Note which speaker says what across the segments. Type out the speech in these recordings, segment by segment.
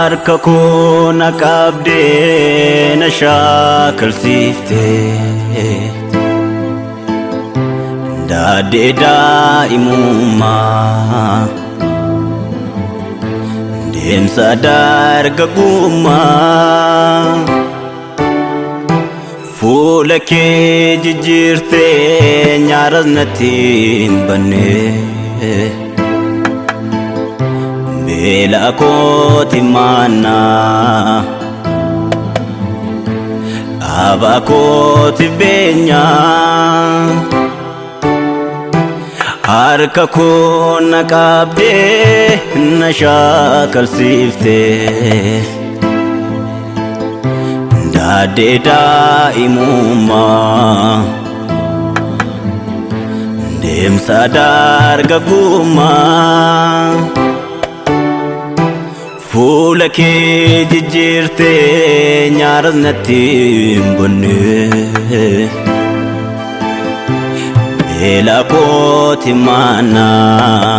Speaker 1: Harka koo na qabdee na shaakalsiiftee Daadee daa'imummaa Deemsa dargaggummaa Fuula kee jijjiirtee nyaaras natti hin banne Beela kooti maannaa Dhaaba kooti beenyaa Harka koo na qabdee na shaakalsiiftee Daadee daa'imummaa Deemsa dargaggummaa Fuula kee jijjiirtee nyaaras natti hin banne Beela kooti maannaa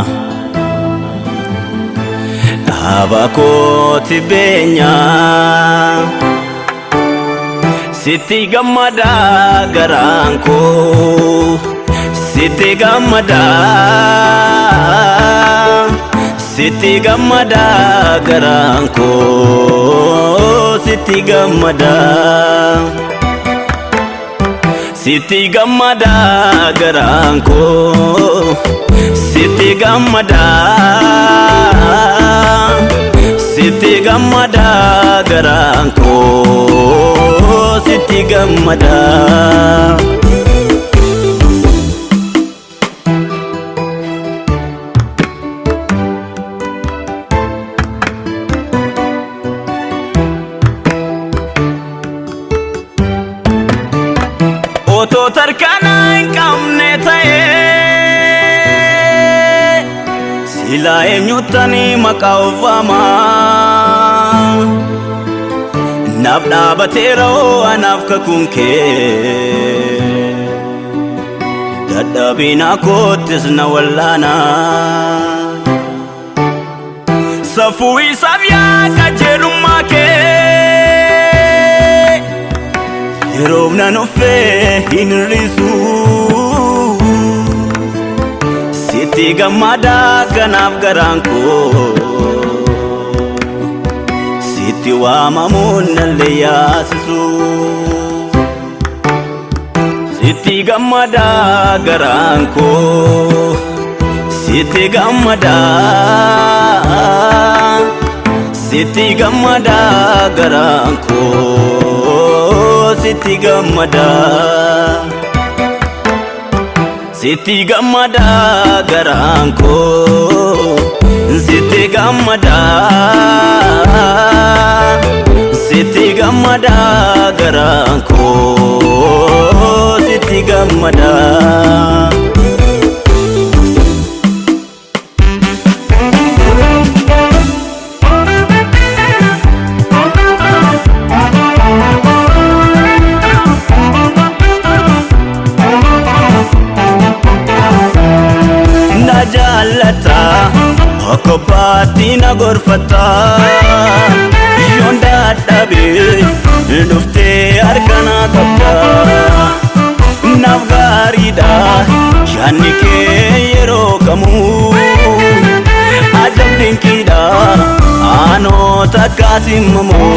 Speaker 1: Dhaaba kooti beenyaa Sitti gammadaa garaan koo Sitti gammadaa Sitti gammadaa garaan koo Sitti gammadaa Sitti gammadaa garaan koo Sitti gammadaa Sitti gammadaa garaan koo Sitti gammadaa Otoo tarkaana hin qabne ta'ee Silaa eenyuttani maqaa ofamaa Naaf dhaabateera hoo anaaf kakuun kee Dadhabina koottis na wallaana Safuu isaaf yaa qajeelummaa kee Yeroof nan uffee hin hir'isu Sitti gammadaa kanaaf garaan koo Sitti waamamuun nallee yaasisu Sitti gammadaa garaan koo Sitti gammadaa Sitti gammadaa garaan koo Sitti gammadaa Sitti gammadaa garaan koo Sitti gammadaa Sitti gammadaa garaan koo Sitti gammadaa Na jaallata Okkobaatti na gorfata Yoon dadhabee dhuftee harka na qabda Naaf gaariidha yaadni kee yeroo kamuu Ajab dinqiidha aanoota akkasimamuu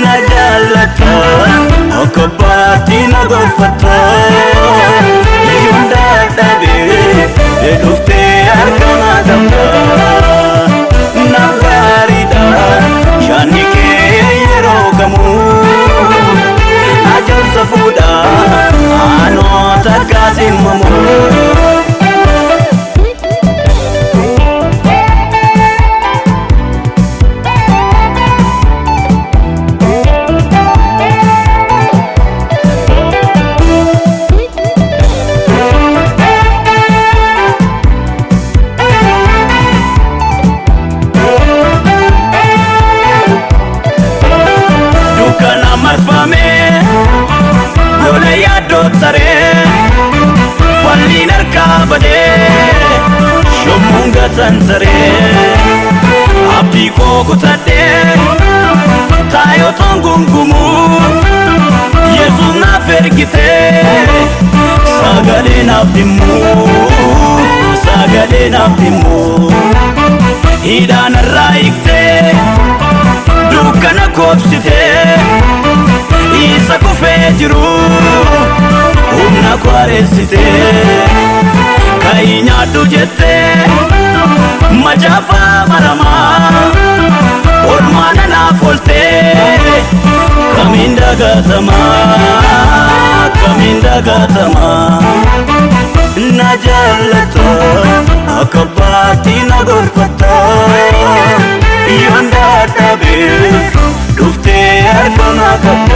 Speaker 1: Na jaallata okkobaatti na gorfata Yoon dadhabee dhuftee harka na qabda Naaf gaariidha yaadni kee yeroo kamuu Ajab safuudha aanoota akkasimamuu Dukkana marfamee gola yaaddoo taree falliin harkaa badee shommuun gatantaree abdii koo Abdii koo kutadhee taayotoon gungumuu, Yesuus naaf ergitee sagalee naaf dhimmuu, sagalee naaf dhimmuu. Hidhaan irraa hiiktee, dukkana koobsitee, isa kufee jiru humna kwaareessitee, ka'ii nyaadhu jettee macaafaa maramaa olmaana naaf oltee, kamiin dagatamaa, kamiin dagatamaa? Na jaallata, akka abbaatti na gorfata, yoon dadhabee dhuftee harka na qabda.